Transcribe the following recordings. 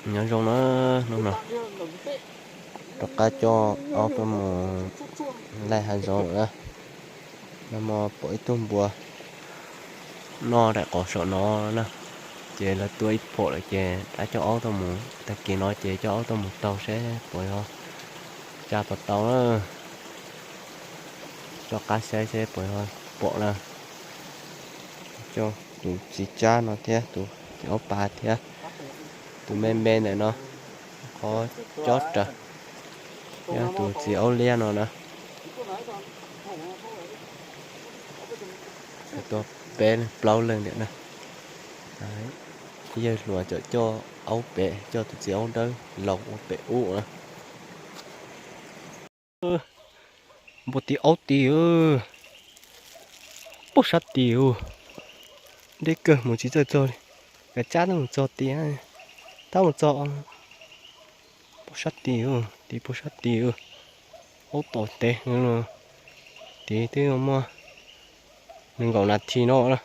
Nyob zoo na, hnub no rov qab coj aub tuaj mus laij hav zoov lawm na. Nag hmo pom ib tug npua noj daim qos saum no na, ces lawv tua ib phom lawm ces rov coj aub tuaj mus, tag kis no ces coj aub tuaj mus taug seb puas yog tsa puas tau na, coj qab saib seb puas yog pom na. Coj tus txiv tsab no thiab tus txiv aub pas thiab tus me me ntawm no, qhov cob raws, thiab tus txiv aub liab no na. Tua peb leeg plaub leeg ntawm na. Yawg hluas coj coj aub pem, coj tus txiv aub dawb laus ua pem ub na. Npua tiv aub tiv, pub sab tiv, deb kawg mus tsis txawj txog li. Kav tsab tab mus txog tiv, tab mus txog, pub sab tiv, tiv pub sab tiv, aub tom tev, tiv twb muaj nees nkaum nas this no na.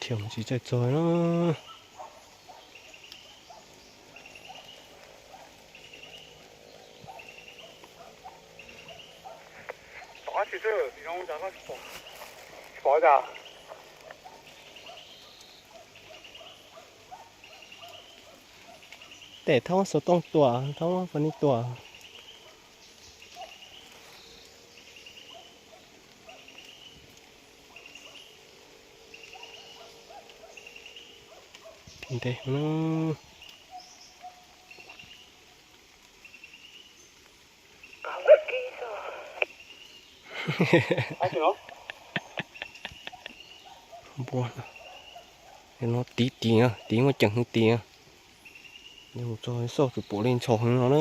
Thiaj mus tsis txawj txog na. Tej thaub xov tooj tua, thaub fo ni tua. Ntev. Npua no, no tiv tiv, tiv muaj ceem heev tiv. Yog mus txog xauj tus pum li ntxhov heev no na.